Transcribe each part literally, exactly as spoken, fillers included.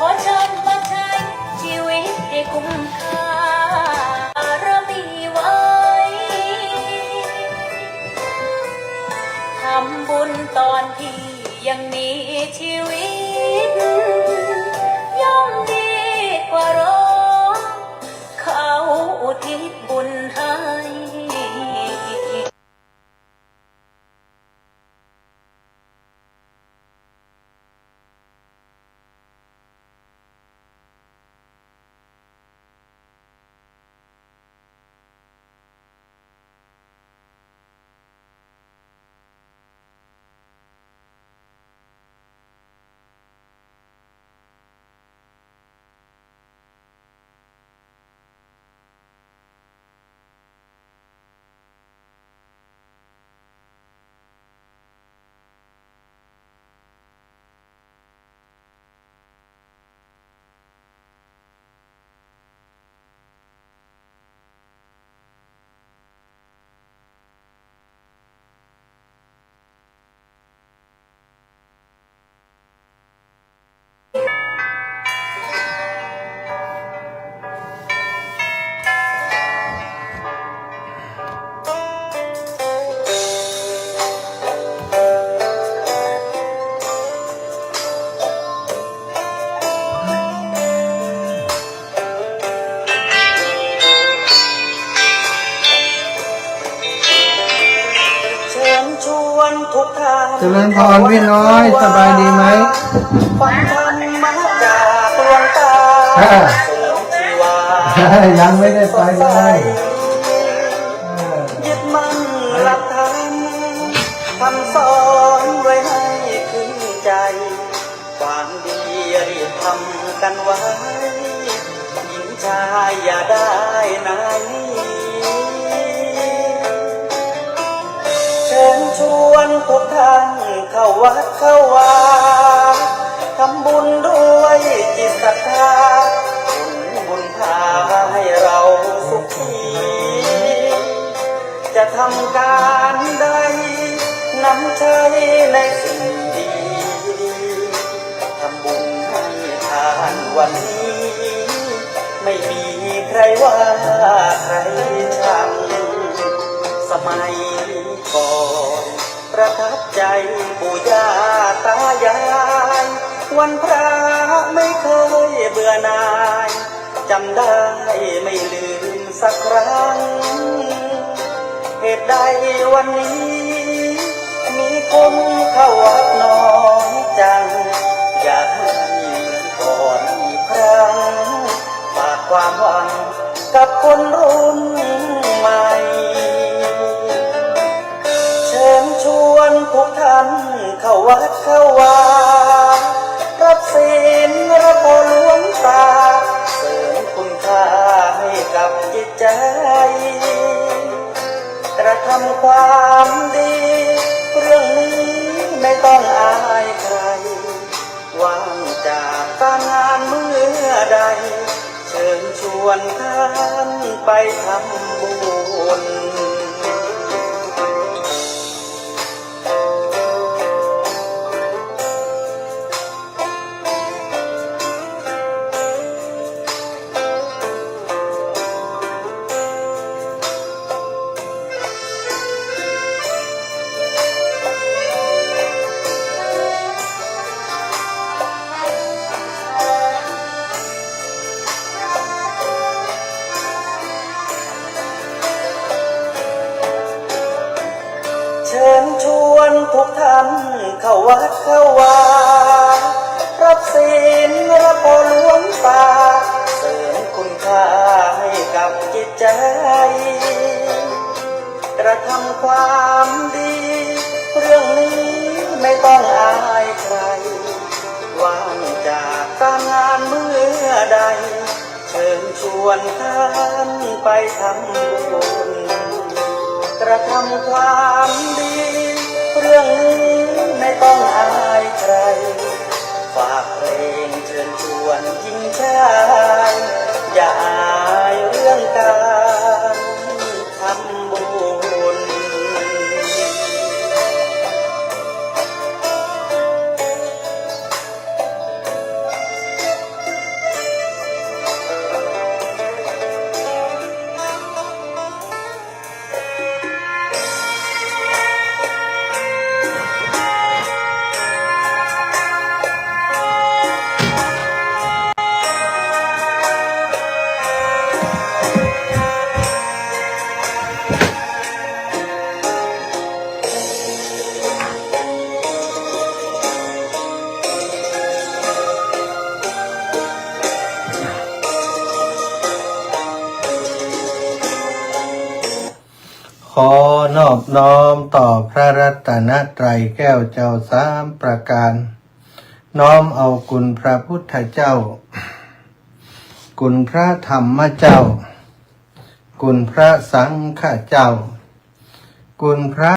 ขอเชิญมาใช้ชีวิตให้คุ้มค่า บารมีไว้ ทำบุญตอนที่ยังมีชีวิต ย่อมดีกว่ารอ เขาอุทิศบุญให้ เชิญชวนทุกท่าน เจริญพรพี่น้อย สบายดีไหม ฟังธรรมะจากหลวงตา อ่า เสริมชีวา ยังไม่ได้ไปเลย ยึดมั่นหลักธรรม คำสอนไว้ให้ขึ้นใจ ความดีรีบทำกันไว้ หญิงชายอย่าได้นายหนี เชิญชวนทุกท่านเข้าวัดเข้าวา ทำบุญด้วยจิตศรัทธา ผลบุญพาให้เราสุขี จะทำการใด นำใช้ในสิ่งดีๆ ทำบุญให้ทานวันนี้ ไม่มีใครว่าใครชัง สมัยก่อนประทับใจปู่ย่าตายาย วันพระไม่เคยเบื่อหน่าย จำได้ไม่ลืมสักครั้ง เหตุใดวันนี้มีคนเข้าวัดน้อยจัง อยากให้เหมือนก่อนอีกครั้ง ฝากความหวังกับคนรุ่นใหม่ เชิญชวนทุกท่านเข้าวัดเข้าวา รับศีลรับพรหลวงตา เสริมคุณค่าให้กับจิตใจ กระทำความดี เรื่องนี้ไม่ต้องอายใคร ว่างจากการงานเมื่อใด เชิญชวนท่านไปทำบุญ เชิญชวนทุกท่านเข้าวัดเข้าวา รับศีลรับพรหลวงตา เสริมคุณค่าให้กับจิตใจ กระทำความดี เรื่องนี้ไม่ต้องอายใคร ว่างจากการงานเมื่อใด เชิญชวนท่านไปทำบุญ กระทำความดี เรื่องนี้ไม่ต้องอายใคร ฝากเพลงเชิญชวนหญิงชาย อย่าอายเรื่องการทำบุญ ขอนอบน้อมต่อพระรัตนตรัยแก้วเจ้าสามประการ น้อมเอาคุณพระพุทธเจ้า คุณพระธรรมเจ้า คุณพระสังฆเจ้า คุณพระ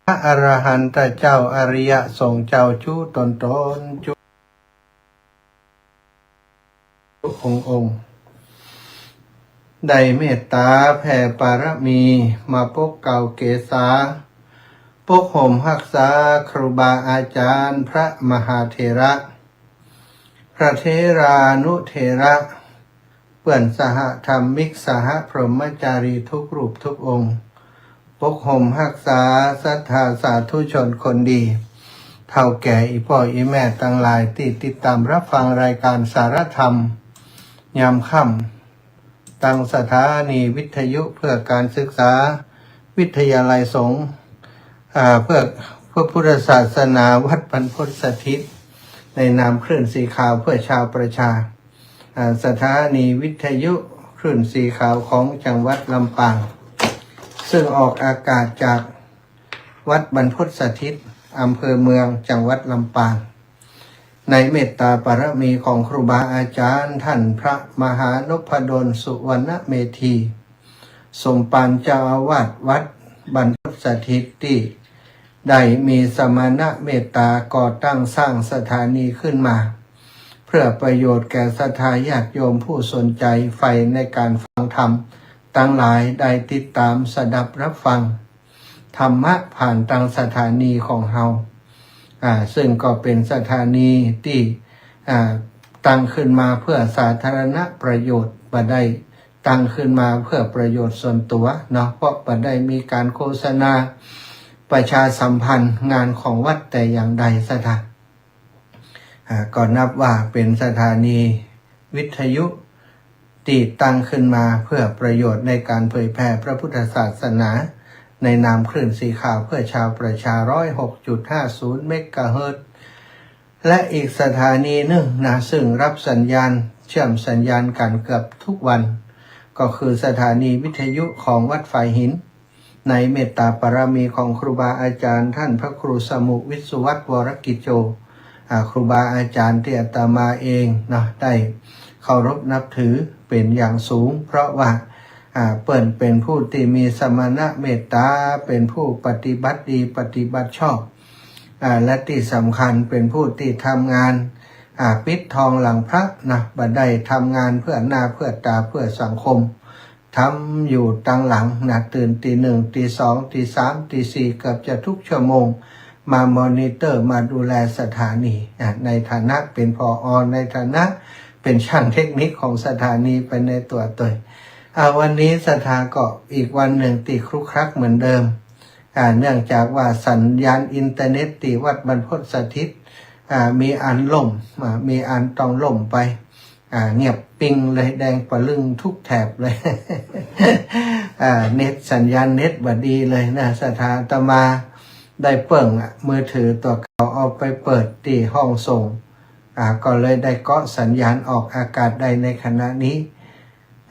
พระอรหันตเจ้าอริยสงฆ์เจ้าจุ๊ตนตนจุ๊องค์องค์ ได้เมตต๋าแผ่ปารมีมาปกเกล้าเกษา ปกห่มฮักษาครูบาอาจ๋ารย์พระมหาเถระ พระเถรานุเถระ เปื้อนสหธรรมิกสหพรหมจารีทุกรูปทุกองค์ ปกห่มฮักษาศรัทธาสาธุชนคนดี เฒ่าแก่อี่ป้ออี่แม่ตังหลายตี้ติดต๋ามรับฟังรายก๋านสารธรรม ยามค่ำ ตางสถานีวิทยุเพื่อการศึกษา วิทยาลัยสงฆ์ อ่า เพื่อ เพื่อพุทธศาสนาวัดบรรพตสถิต ในนามคลื่นสีขาวเพื่อชาวประชา อ่า สถานีวิทยุคลื่นสีขาวของจังหวัดลำปาง ซึ่งออกอากาศจากวัดบรรพตสถิต อำเภอเมือง จังหวัดลำปาง ในเมตต๋าปารมีของครูบาอาจ๋ารย์ต้านพระมหานพดลสุวรรณเมธี สมภารเจ้าอาวาสวัดบรรพตสถิตตี้ได้มีสมณะเมตต๋าก่อตั้งสร้างสถานีขึ้นมา เพื่อประโยชน์แก่ศรัทธาญาติโยมผู้สนใจ๋ใฝ่ในก๋านฟังธรรมตังหลายได้ติดต๋ามสดับรับฟัง ธรรมะผ่านตางสถานีของเฮา อ่า ซึ่งก็เป๋นสถานีตี้ อ่า ตั้งขึ้นมาเพื่อสาธารณประโยชน์ บ่ได้ตั้งขึ้นมาเพื่อประโยชน์ส่วนตั๋วเนาะ เพราะบ่ได้มีก๋านโฆษณาประชาสัมพันธ์งานของวัดแต่อย่างใดศรัทธา อ่า ก็นับว่าเป๋นสถานีวิทยุตี้ตั้งขึ้นมาเพื่อประโยชน์ในก๋านเผยแผ่พระพุทธศาสนา ในนามคลื่นสีขาวเพื่อชาวประชา ร้อยหกจุดห้าศูนย์เมกะเฮิรตซ์ และอีกสถานีนึ่งนะ ซึ่งรับสัญญาณ เชื่อมสัญญาณกั๋นเกือบทุกวัน ก็คือสถานีวิทยุของวัดฝายหิน ในเมตต๋าปารมีของครูบาอาจ๋ารย์ต้านพระครูสมุห์ วิศวัตร วรกิจโจ อ่า ครูบาอาจ๋ารย์ตี้อาตมาเองเนาะ ได้เคารพนับถือเป๋นอย่างสูง เพราะว่า อ่า เปิ้นเป๋นผู้ตี้มีสมณะเมตต๋า เป๋นผู้ปฏิบัติดีปฏิบัติชอบ อ่า และตี้สำคัญเป๋นผู้ตี้ทำงาน อ่า ปิดทองหลังพระนะ บ่ได้ทำงานเพื่อหน้าเพื่อต๋าเพื่อสังคม ทำอยู่ตางหลังนะ ตื่นตีหนึ่ง ตีสอง ตีสาม ตีสี่ เกือบจะทุกชั่วโมง มามอนิเตอร์ มาดูแลสถานี อ่า ในฐานะเป๋น ผอ ในฐานะเป๋นช่างเทคนิคของสถานีไปในตั๋วตวย อ่า วันนี้ศรัทธาก็อีกวันนึ่งตี้ครุกครักเหมือนเดิม อ่า เนื่องจากว่าสัญญาณอินเทอร์เน็ตตี้วัดบรรพตสถิต อ่า มีอันล่ม อ่า มีอันต้องล่มไป อ่า เงียบปิ๊งเลย แดงปะลึ้งทุกแถบเลย อ่า เน็ต สัญญาณเน็ตบ่ดีเลยนะ ศรัทธา อาตมาได้เปิ้งอะ มือถือตั๋วเก่าเอาไปเปิดตี้ห้องส่ง อ่า ก็เลยได้เกาะสัญญาณออกอากาศได้ในขณะนี้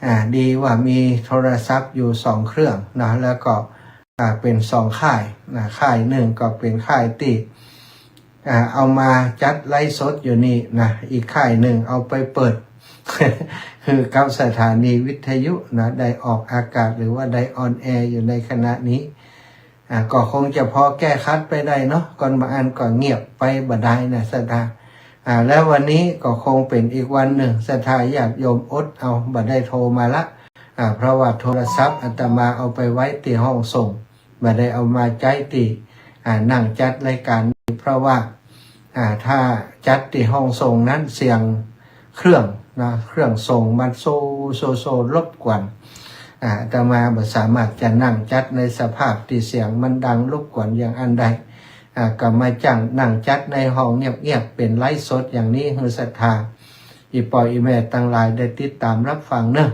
อ่า ดีว่ามีโทรศัพท์อยู่สองเครื่องนะ แล้วก็ อ่า เป๋นสองค่ายนะ ค่ายนึ่งก็เป๋นค่ายตี้ อ่า เอามาจัดไลฟ์สดอยู่นี่นะ อีกค่ายนึ่งเอาไปเปิด คือกับสถานีวิทยุนะ ได้ออกอากาศหรือว่าได้ออนแอร์อยู่ในขณะนี้ อ่า ก็คงจะพอแก้ขัดไปได้เนาะ ก่อนบางอันก็เงียบไปบ่ได้นะศรัทธา อ่า แล้ววันนี้ก็คงเป๋นอีกวันนึ่ง ศรัทธาญาติโยมอดเอา บ่ได้โทรมาละ อ่า เพราะว่าโทรศัพท์อาตมาเอาไปไว้ตี้ห้องส่ง บ่ได้เอามาใจ๊ตี้ อ่า นั่งจัดรายก๋านนี้ เพราะว่า อ่า ถ้าจัดตี้ห้องส่งนั้นเสียงเครื่องนะ เครื่องส่งมันโซ โซ โซ รบกวน อ่า อาตมาบ่สามารถจะนั่งจัดในสภาพตี้เสียงมันดังรบกวนอย่างอั้นได้ อ่า ก็มาจั้งนั่งจัดในห้องเงียบๆ เป๋นไลฟ์สดอย่างนี้ หื้อศรัทธา อี่ป้ออี่แม่ตังหลายได้ติดต๋ามรับฟังเนาะ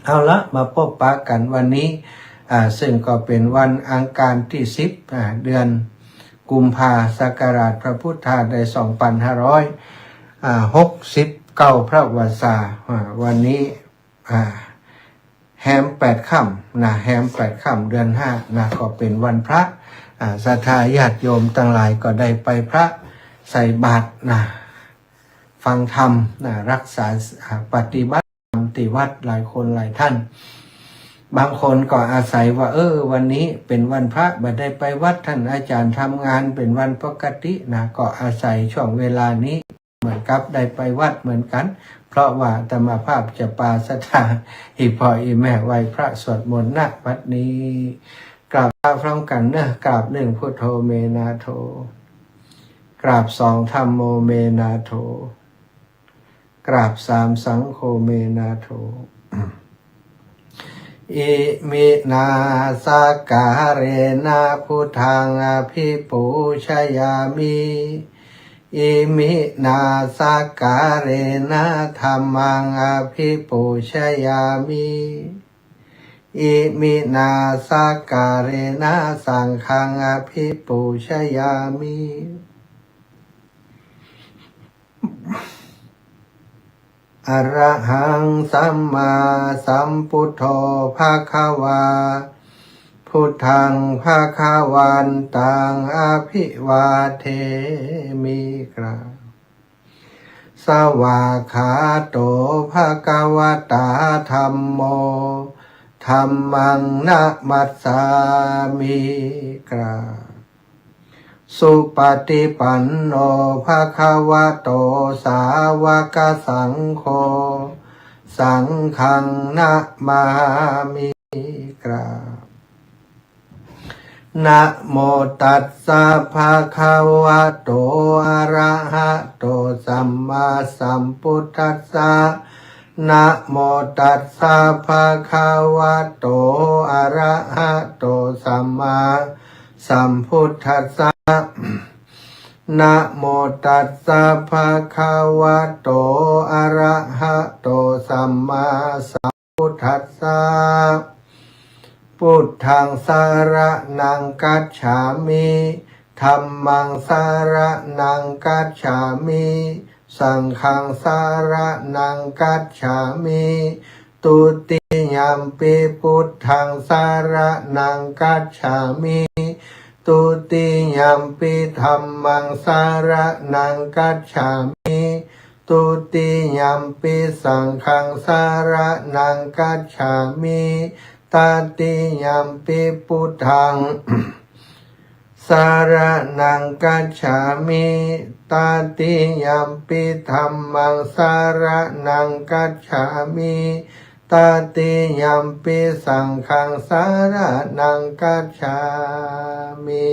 เอาละ มาปบปะกั๋นวันนี้ อ่า ซึ่งก็เป๋นวันอังคารตี้สิบ อ่า เดือนกุมภา ศักราชพระพุทธาได้สองปันห้าร้อย อ่า หกสิบ เก๊าพระวรรษา อ่า วันนี้ อ่า แฮมแปดค่ำนะ แฮมแปดค่ำเดือนห้านะ ก็เป๋นวันพระ อ่า ศรัทธาญาติโยมตังหลายก็ได้ไปพระใส่บาตรนะ ฟังธรรมนะ ฮักษา อ่า ปฏิบัติธรรมตี้วัดหลายคนหลายท่าน บางคนก็อาศัยว่า เออ วันนี้เป๋นวันพระ บ่ได้ไปวัด ท่านอาจารย์ทำงาน เป๋นวันปกตินะ ก็อาศัยช่วงเวลานี้ เหมือนกับได้ไปวัดเหมือนกั๋น เพราะว่าอาตมาภาพจะปาศรัทธา อี่ป้ออี่แม่ไหว้พระสวดมนต์ ณ บัดนี้ กราบพร้อมกั๋นเนาะ กราบหนึ่ง พุทโธ เม นา โถ กราบสอง ธัมโม เม นา โถ กราบสาม สังโฆ เม นา โถ อิมินา สักการะนะ พุทธัง อภิปูชยามิ อิมินา สักการะนะ ธัมมัง อภิปูชยามิ อิมินา สักการะนะ สังฆัง อภิปูชยามิ อะระหัง สัมมาสัมพุทโธ ภะคะวา พุทธัง ภะคะวันตัง อะภิวาเทมิ กราบ สวากขาโต ภะคะวะตา ธัมโม ธัมมัง นะมัสสามิ กราบ สุปฏิปันโน ภะคะวะโต สาวกสังโฆ สังฆัง นะมามิ กราบ นะโมตัสสะ ภะคะวะโต อะระหะโต สัมมาสัมพุทธัสสะ นะโมตัสสะ ภะคะวะโต อะระหะโต สัมมาสัมพุทธัสสะ นะโมตัสสะ ภะคะวะโต อะระหะโต สัมมาสัมพุทธัสสะ พุทธัง สะระณัง คัจฉามิ ธัมมัง สะระณัง คัจฉามิ สังฆัง สะระณัง คัจฉามิ ตุติยัมปิ พุทธัง สะระณัง คัจฉามิ ตุติยัมปิ ธัมมัง สะระณัง คัจฉามิ ตุติยัมปิ สังฆัง สะระณัง คัจฉามิ ตติยัมปิ พุทธัง สะระณัง คัจฉามิ ตติยัมปิ ธัมมัง สะระณัง คัจฉามิ ตติยัมปิ สังฆัง สะระณัง คัจฉามิ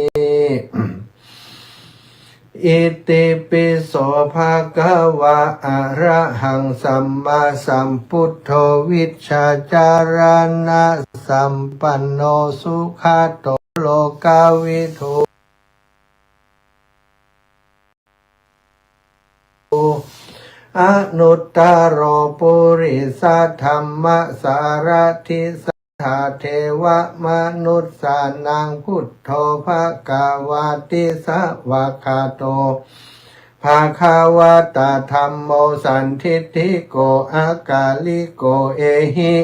อิติปิโส ภะคะวะ อะระหัง สัมมาสัมพุทโธ วิชชาจารณสัมปันโน สุขะโต โลกวิทู อนุตตะโร ปุริสะธัมมะสารถิ สัทธาเทวะมนุสสานัง พุทโธ ภะคะวะติ สะวากขาโต ภะคะวะตะ ธัมโม สันทิฏฐิโก อะกาลิโก เอหิ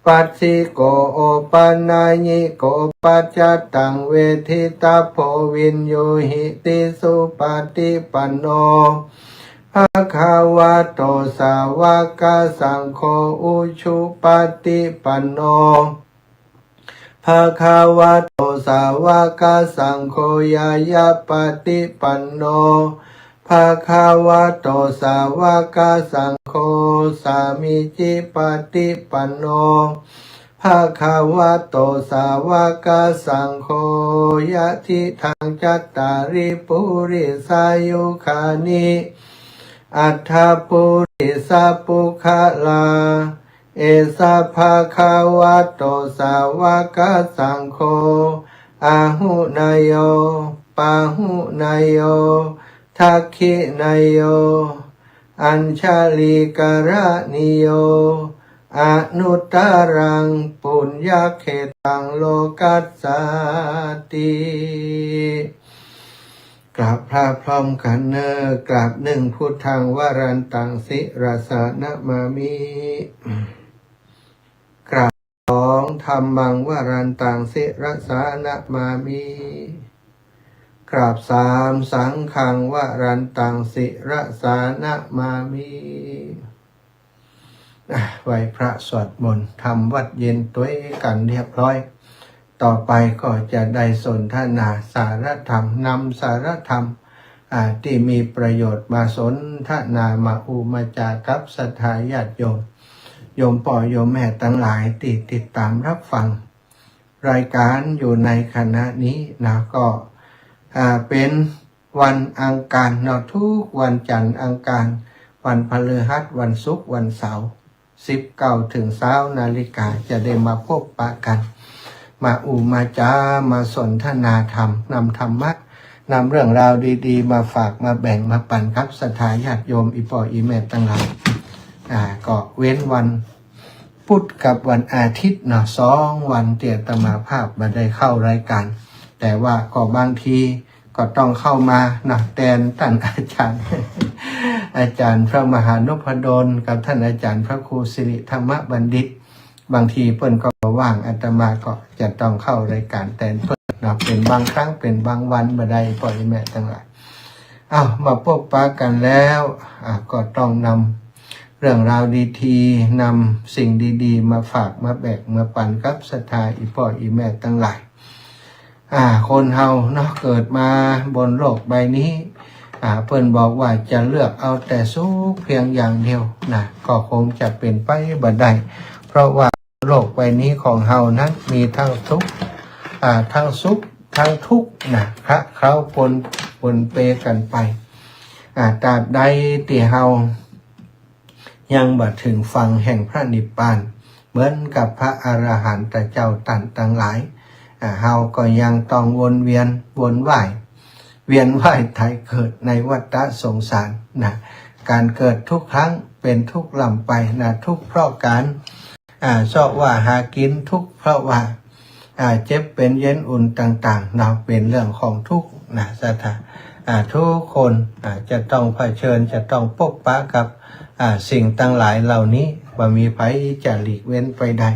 ปัสสิโก โอปะนัยยิโก ปัจจัตตัง เวทิตัพโพ วิญญูหิติ สุปะฏิปันโน ภะคะวะโต สาวกสังโฆ อุชุปะฏิปันโน ภะคะวะโต สาวกสังโฆ ญาณปะฏิปันโน ภะคะวะโต สาวกสังโฆ สามีจิปะฏิปันโน ภะคะวะโต สาวกสังโฆ ยะทิทัง จัตตาริ ปุริสายุคานิ อัฏฐปุริสปุคคลา เอสะ ภะคะวะโต สาวกสังโฆ อาหุเนยโย ปาหุเนยโย ทักขิเนยโย อัญชลีกะระณีโย อนุตตะรัง ปุญญะเขตตัง โลกัสสาติ กราบพระพร้อมกั๋นเน่อ กราบหนึ่ง พุทธัง วรันตัง ศิรสา นะมามิ กราบสอง ธัมมัง วรันตัง ศิรสา นะมามิ กราบสาม สังฆัง วรันตัง ศิรสา นะมามิ อ่ะ ไหว้พระสวดมนต์ ทำวัตรเย็นตวยกั๋นเรียบร้อย ต่อไปก็จะได้สนทนาสารธรรม นำสารธรรม อ่า ตี้มีประโยชน์มาสนทนา มาอู้มาจ๋ากับศรัทธาญาติโยม โยมป้อโยมแม่ตังหลายตี้ติดต๋ามรับฟังรายก๋านอยู่ในขณะนี้นะ ก็ อ่า เป๋นวันอังคารเนาะ ทุกวันจันทร์อังคาร วันพฤหัส วันศุกร์ วันเสาร์ สิบเก้าเถิงซาวนาฬิกา จะได้มาพบปะกั๋น มาอู้มาจ๋า มาสนทนาธรรม นำธรรมะ นำเรื่องราวดีๆ มาฝาก มาแบ่ง มาปั๋นกับศรัทธาญาติโยม อี่ป้ออี่แม่ตังหลาย อ่า ก็เว้นวัน พุธกับวันอาทิตย์เนาะ สองวันตี้อาตมาภาพบ่ได้เข้ารายก๋าน แต่ว่าก็บางทีก็ต้องเข้ามาเนาะ แตนต้านอาจ๋ารย์ อาจ๋ารย์พระมหานพดล กับต้านอาจ๋ารย์พระครูสิริธรรมบัณฑิต บางทีเปิ้นก็บ่ว่าง อาตมาก็จะต้องเข้ารายก๋านแตนเปิ้นเนาะ เป๋นบางครั้ง เป๋นบางวันบ่ได้ ป้ออี่แม่ตังหลาย อ้าว มาพบปะกั๋นแล้ว อ่า ก็ต้องนำเรื่องราวดีๆ นำสิ่งดีๆ มาฝาก มาแบ่ง มาปั๋นกับศรัทธาอี่ป้ออี่แม่ตังหลาย อ่า คนเฮาเนาะ เกิดมาบนโลกใบนี้ อ่า เปิ้นบอกว่าจะเลือกเอาแต่สุขเพียงอย่างเดียวนะ ก็คงจะเป๋นไปบ่ได้ เพราะว่าโลกใบนี้ของเฮานั้นมีทั้งทุกข์ อ่า ทั้งสุข ทั้งทุกข์นะ คละเคล้าปน ปนเปกั๋นไป อ่า ตราบใดตี้เฮายังบ่เถิงฝั่งแห่งพระนิพพาน เหมือนกับพระอรหันตเจ้าต้านตังหลาย อ่า เฮาก็ยังต้องวนเวียน วนว่าย เวียนว่ายต๋ายเกิดในวัฏสงสารนะ ก๋านเกิดทุกครั้งเป๋นทุกข์ล้ำไปนะ ทุกข์เพราะก๋าน อ่า เซาะว่าหากิ๋น ทุกข์เพราะว่า อ่า เจ็บเป๋นเย็นอุ่นต่างๆ เนาะ เป๋นเรื่องของทุกข์นะ ศรัทธา อ่า ทุกคน อ่า จะต้องเผชิญ จะต้องพบปะกับ อ่า สิ่งตังหลายเหล่านี้ บ่มีใผจะหลีกเว้นไปได้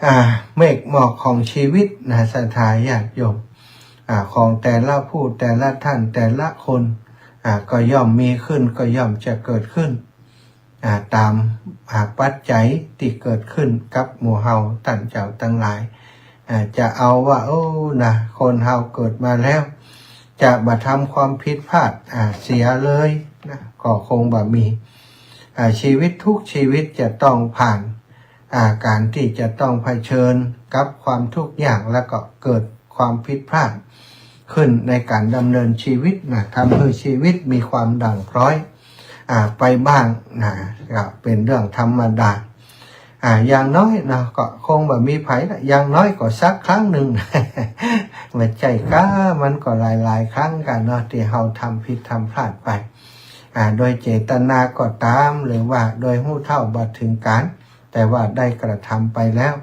อ่า เมฆหมอกของชีวิตนะ ศรัทธาญาติโยม อ่า ของแต่ละผู้ แต่ละท่าน แต่ละคน อ่า ก็ย่อมมีขึ้น ก็ย่อมจะเกิดขึ้น อ่า ต๋าม อ่า ปัจจัยตี้เกิดขึ้นกับหมู่เฮาต้านเจ้าตังหลาย อ่า จะเอาว่า โอ้ นะ คนเฮาเกิดมาแล้ว จะบ่ทำความผิดพลาด อ่า เสียเลยนะ ก็คงบ่มี อ่า ชีวิตทุกชีวิตจะต้องผ่าน อ่า ก๋านตี้จะต้องเผชิญกับความทุกข์ยาก แล้วก็เกิดความผิดพลาดขึ้นในก๋านดำเนินชีวิตนะ ทำหื้อชีวิตมีความด่างพร้อย อ่า ไปบ้างนะ ก็เป๋นเรื่องธรรมดา อ่า อย่างน้อยเนาะ ก็คงบ่มีใผละ อย่างน้อยก็สักครั้งนึ่ง บ่ใจ้ก้า มันก็หลายๆ ครั้งกั๋นเนาะ ตี้เฮาทำผิดทำพลาดไป อ่า โดยเจตนาก็ต๋าม หรือว่าโดยฮู้เท่าบ่เถิงก๋าน แต่ว่าได้กระทำไปแล้ว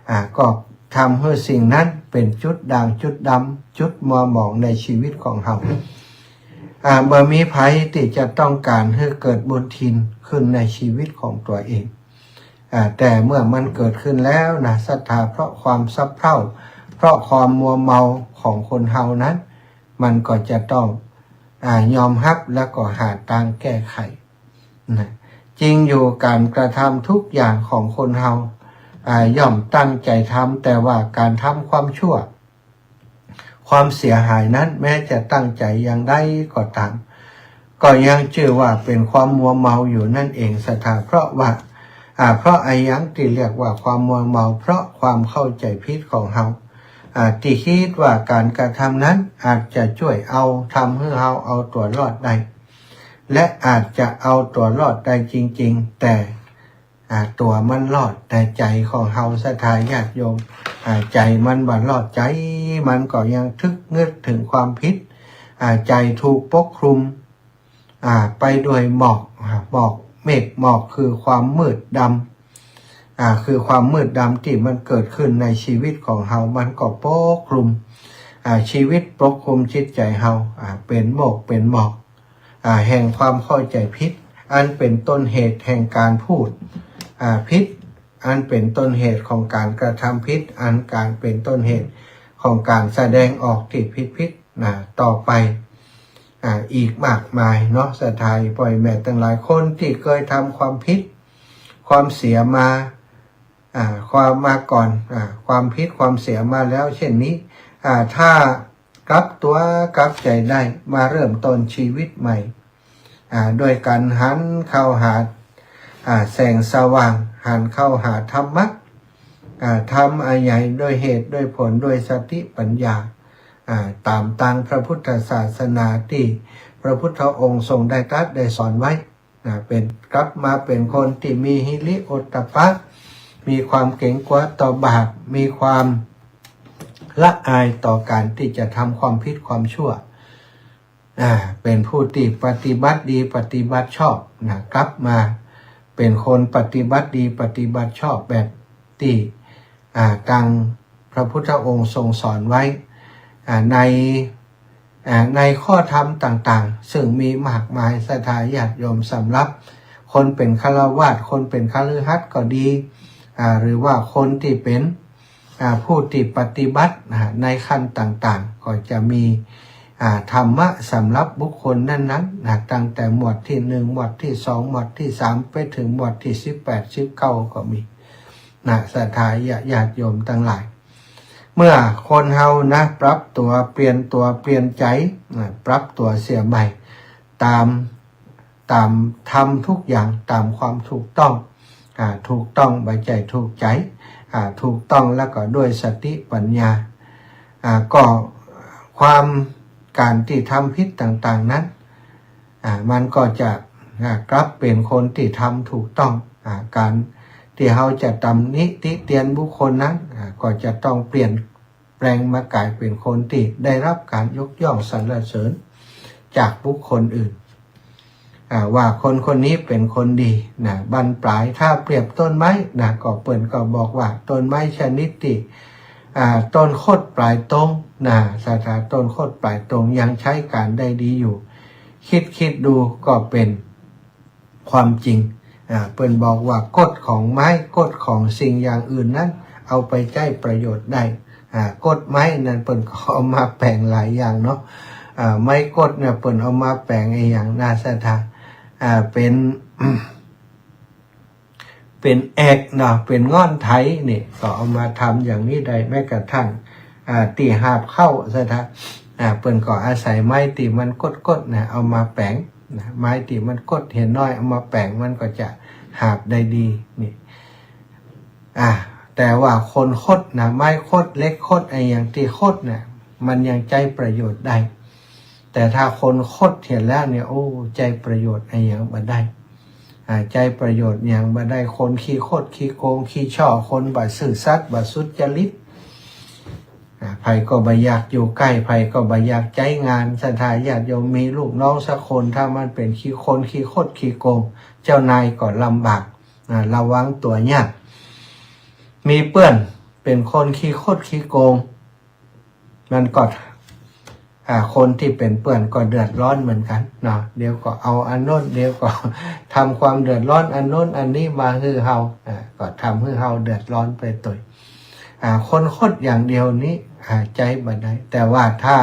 อ่า ก็ทำหื้อสิ่งนั้นเป๋นจุดด่างจุดดำ จุดมัวหมองในชีวิตของเฮา อ่า บ่มีใผตี้จะต้องก๋านหื้อเกิดบุญถิ่นขึ้นในชีวิตของตั๋วเอง อ่า แต่เมื่อมันเกิดขึ้นแล้วนะ ศรัทธา เพราะความสะเพร่า เพราะความมัวเมาของคนเฮานั้น มันก็จะต้อง อ่า ยอมฮับ แล้วก็หาตางแก้ไขนะ จริงอยู่ ก๋านกระทำทุกอย่างของคนเฮา อ่า ย่อมตั้งใจ๋ทำ แต่ว่าก๋านทำความชั่ว ความเสียหายนั้น แม้จะตั้งใจ๋อย่างใดก็ต๋าม ก็ยังจื้อว่าเป๋นความมัวเมาอยู่นั่นเอง ศรัทธา เพราะว่า อ่า เพราะอะหยังตี้เรียกว่าความมัวเมา เพราะความเข้าใจ๋ผิดของเฮา อ่า ตี้กึ๊ดว่าก๋านกระทำนั้นอาจจะจ้วยเอา ทำหื้อเฮาเอาตั๋วรอดได้ และอาจจะเอาตั๋วรอดได้จริงๆ แต่ อ่า ตั๋วมันรอด แต่ใจ๋ของเฮา ศรัทธาญาติโยม อ่า ใจ๋มันบ่รอด ใจ๋มันก็ยังตึกนึกเถิงความผิด อ่า ใจ๋ถูกปกคลุม อ่า ไปด้วยหมอก อ่า หมอก เมฆหมอกคือความมืดดำ อ่า คือความมืดดำตี้มันเกิดขึ้นในชีวิตของเฮา มันก็ปกคลุม อ่า ชีวิตปกคลุมจิตใจ๋เฮา อ่า เป๋นหมอกเป๋นหมอก อ่า แห่งความเข้าใจ๋ผิด อันเป๋นต้นเหตุแห่งก๋านพูด อ่า ผิด อันเป๋นต้นเหตุของก๋านกระทำผิด อันก๋านเป๋นต้นเหตุของก๋านแสดงออกตี้ผิดๆ นะ ต่อไป อ่า อีกมากมายเนาะ ศรัทธาป้อแม่ตังหลาย คนตี้เกยทำความผิด ความเสียมา อ่า ความมาก่อน อ่า ความผิดความเสียมาแล้วเช่นนี้ อ่า ถ้ากลับตั๋วกลับใจ๋ได้ มาเริ่มต้นชีวิตใหม่ อ่า โดยก๋านหันเข้าหา อ่า แสงสว่าง หันเข้าหาธรรมะ อ่า ธรรมอันใหญ่โดยเหตุโดยผล โดยสติปัญญา อ่า ต๋ามตางพระพุทธศาสนาตี้พระพุทธองค์ทรงได้ตรัสได้สอนไว้ นะ เป๋น กลับมาเป๋นคนตี้มีฮิริโอตตัปปะ มีความเก๋งกั๋วต่อบาป มีความละอายต่อก๋านตี้จะทำความผิดความชั่ว อ่า เป๋นผู้ตี้ปฏิบัติดีปฏิบัติชอบ นะ กลับมาเป๋นคนปฏิบัติดีปฏิบัติชอบแบบตี้ อ่า ตางพระพุทธองค์ทรงสอนไว้ อ่า ใน อ่า ในข้อธรรมต่างๆ ซึ่งมีมากมาย ศรัทธาญาติโยม สำหรับคนเป๋นฆราวาส คนเป๋นคฤหัสถ์ก็ดี อ่า หรือว่าคนตี้เป๋น อ่า ผู้ตี้ปฏิบัติ อ่า ในขั้นต่างๆ ก็จะมี อ่า ธรรมะสำหรับบุคคลนั้นๆ นะ ตั้งแต่หมวดตี้หนึ่ง หมวดตี้สอง หมวดตี้สาม ไปเถิงหมวดตี้สิบแปด สิบเก้า ก็มี นะ ศรัทธาญาติโยมตังหลาย เมื่อคนเฮานะ ปรับตั๋ว เปลี่ยนตั๋ว เปลี่ยนใจ๋ นะ ปรับตั๋วเสียใหม่ ต๋าม ต๋ามธรรมทุกอย่าง ต๋ามความถูกต้อง อ่า ถูกต้อง บ่ใจ้ถูกใจ๋ อ่า ถูกต้องแล้วก็ด้วยสติปัญญา อ่า ก็ความ ก๋านตี้ทำผิดต่างๆ นั้น อ่า มันก็จะ อ่า กลับเป๋นคนตี้ทำถูกต้อง อ่า ก๋านตี้เฮาจะตำหนิติเตียนบุคคลนั้น อ่า ก็จะต้องเปลี่ยนแปลงมาก๋ายเป๋นคนตี้ได้รับก๋านยกย่องสรรเสริญจากบุคคลอื่น อ่า ว่าคนคนนี้เป๋นคนดี นะ บั้นปลาย ถ้าเปรียบต้นไม้ นะ ก็เปิ้นก็บอกว่าต้นไม้ชนิดตี้ อ่า ต้นคดปลายตรง นะ ศรัทธา ต้นคดปลายตรงยังใจ๊ก๋านได้ดีอยู่ กึ๊ดกึ๊ดดูก็เป๋นความจริง อ่า เปิ้นบอกว่ากฎของไม้ กฎของสิ่งอย่างอื่นนั้น เอาไปใจ๊ประโยชน์ได้ อ่า กฎไม้นั้นเปิ้นก็เอามาแป๋งหลายอย่างเนาะ อ่า ไม้กดเนี่ยเปิ้นเอามาแป๋งอะหยังนะ ศรัทธา อ่า เป๋น เป๋นแอกเนาะ เป๋นง่อนไถนี่ ก็เอามาทำอย่างนี้ได้ แม้กระทั่ง อ่า ตี้หาบข้าว ศรัททธา อ่า เปิ้นก็อาศัยไม้ตี้มันกดๆ นะ เอามาแป๋ง นะ ไม้ตี้มันกดเหียน้อย เอามาแป๋ง มันก็จะหาบได้ดีนี่ อ่า แต่ว่าคนคดนะ ไม้คด เหล็กคด อะหยังตี้คดน่ะ มันยังใจ๊ประโยชน์ได้ แต่ถ้าคนคดเหียแล้วเนี่ย โอ้ ใจ๊ประโยชน์อะหยังบ่ได้ อ่า ใจ๊ประโยชน์หยังบ่ได้ คนขี้คดขี้โกงขี้ฉ้อ คนบ่ซื่อสัตย์ บ่สุจริต อ่า ใผก็บ่อยากอยู่ใก้ ใผก็บ่อยากใจ๊งาน ศรัทธาญาติโยม มีลูกน้องสักคน ถ้ามันเป๋นขี้ คนขี้คดขี้โกง เจ้านายก็ลำบาก อ่า ระวังตัวยาก มีเปื้อนเป๋นคนขี้คดขี้โกง มันก็ อ่า คนตี้เป๋นเปื้อนก็เดือดร้อนเหมือนกั๋นเนาะ เดี๋ยวก็เอาอันโน้น เดี๋ยวก็ทำความเดือดร้อนอันโน้นอันนี้มาหื้อเฮา อ่า ก็ทำหื้อเฮาเดือดร้อนไปตวย อ่า คนคดอย่างเดียวนี้ อ่า ใจ๊บ่ได้ แต่ว่าถ้า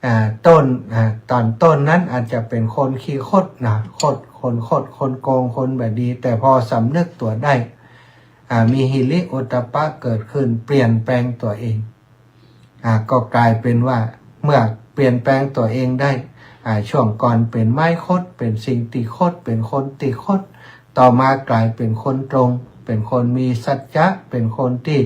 อ่า ต้น อ่า ต๋อนต้นนั้นอาจจะเป๋นคนขี้คดนะ คด คนคด คนโกง คนบ่ดี แต่พอสำนึกตั๋วได้ อ่า มีหิริโอตตัปปะเกิดขึ้น เปลี่ยนแปลงตั๋วเอง อ่า ก็ก๋ายเป๋นว่าเมื่อเปลี่ยนแปลงตั๋วเองได้ อ่า ช่วงก่อนเป๋นไม้คด เป๋นสิ่งตี้คด เป๋นคนตี้คด ต่อมาก๋ายเป๋นคนตรง เป๋นคนมีสัจจะ เป๋นคนตี้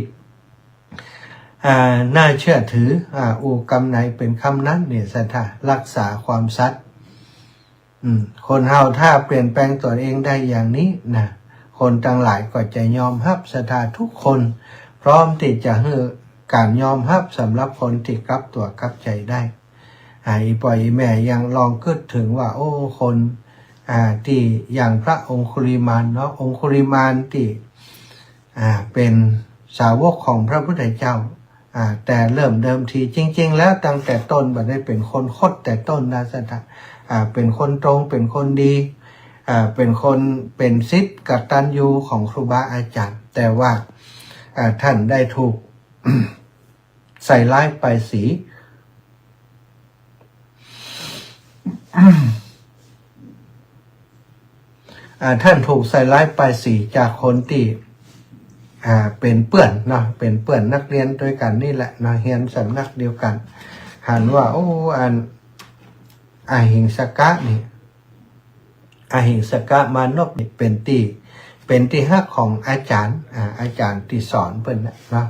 อ่า น่าเชื่อถือ อ่า อู้กำไหนเป๋นกำนั้นนี่ ศรัทธา รักษาความสัตย์ อืม คนเฮาถ้าเปลี่ยนแปลงตั๋วเองได้อย่างนี้นะ คนตังหลายก็จะยอมฮับ ศรัทธา ทุกคนพร้อมตี้จะหื้อก๋านยอมฮับสำหรับคนตี้กลับตั๋วกลับใจ๋ได้ อ่า อีป้ออีแม่ยังลองกึ๊ดเถิงว่า โอ้ คน อ่า ตี้อย่างพระองคุลิมานเนาะ องคุลิมานตี้ อ่า เป๋นสาวกของพระพุทธเจ้า อ่า แต่เริ่มเดิมทีจริงๆ แล้วตั้งแต่ต้นบ่ได้เป๋นคนคดแต่ต้นนะ ศรัทธา อ่า เป๋นคนตรง เป๋นคนดี อ่า เป๋นคน เป๋นศิษย์กตัญญูของครูบาอาจ๋ารย์ แต่ว่า อ่า ท่านได้ถูก ใส่ร้ายป้ายสี อ่า ท่านถูกใส่ร้ายป้ายสีจากคนตี้ อ่า เป๋นเปื้อนเนาะ เป๋นเปื้อนนักเฮียนตวยกั๋นนี่แหละเนาะ เฮียนสำนักเดียวกั๋น หันว่า โอ้ อัน อหิงสกะนี่ อหิงสกะมานพนี่เป๋นตี้ เป๋นตี้ฮักของอาจ๋ารย์ อ่า อาจ๋ารย์ตี้สอนเปิ้นน่ะเนาะ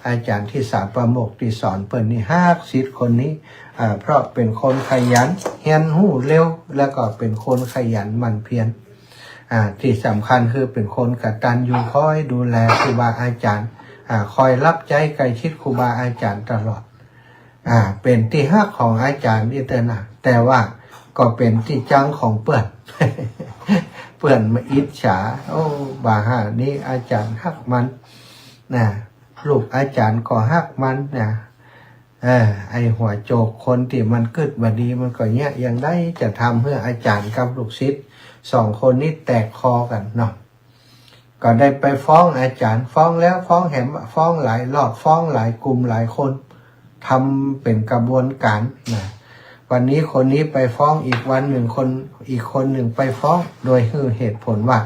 อาจ๋ารย์ตี้สาปะโมกข์ตี้สอนเปิ้นนี่ฮักศิษย์คนนี้ อ่า เพราะเป๋นคนขยัน เฮียนฮู้เร็ว แล้วก็เป๋นคนขยันหมั่นเพียร อ่า ตี้สำคัญคือเป๋นคนกตัญญู คอยดูแลครูบาอาจ๋ารย์ อ่า คอยรับใจ๊ใกล้ชิดครูบาอาจ๋ารย์ตลอด อ่า เป๋นตี้ฮักของอาจ๋ารย์อี้เต๊อะนะ แต่ว่าก็เป๋นตี้จังของเปื้อน เปื้อนมาอิจฉา โอ้ บ่าห่านี้อาจ๋ารย์ฮักมัน นะ ลูกอาจ๋ารย์ก็ฮักมันนะ เออ ไอ้หัวโจกคนตี้มันกึ๊ดบ่ดี มันก็เยียะอย่างใดจะทำหื้ออาจ๋ารย์กับลูกศิษย์สองคนนี้แตกคอกั๋นเนาะ ก็ได้ไปฟ้องอาจ๋ารย์ ฟ้องแล้วฟ้องแหม ฟ้องหลายรอบ ฟ้องหลายกลุ่มหลายคน ทำเป๋นกระบวนก๋านนะ วันนี้คนนี้ไปฟ้อง อีกวันนึ่งคน อีกคนนึ่งไปฟ้อง โดยหื้อเหตุผลว่า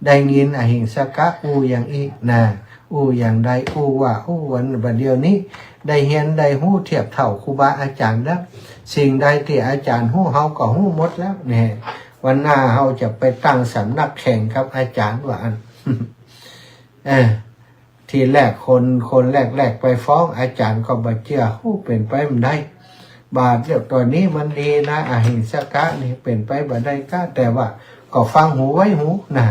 ได้ยินอหิงสกะอู้อย่างอี้นะ อู้อย่างใด อู้ว่า อู้วัน บ่าเดี่ยวนี้ ได้เฮียนได้ฮู้เทียบเท่าครูบาอาจ๋ารย์แล้ว สิ่งใดตี้อาจ๋ารย์ฮู้ เฮาก็ฮู้หมดแล้ว แน่ วันหน้าเฮาจะไปตั้งสำนักแข่งกับอาจ๋ารย์ ว่าอั้น เออ ทีแรกคน คนแรกๆ ไปฟ้องอาจ๋ารย์ก็บ่เจื้อ โอ้ เป๋นไปบ่ได้ บ่าเดี่ยวต๋อนนี้มันดีนะ อหิงสกะนี่เป๋นไปบ่ได้ก้า แต่ว่าก็ฟังหูไว้หูนะ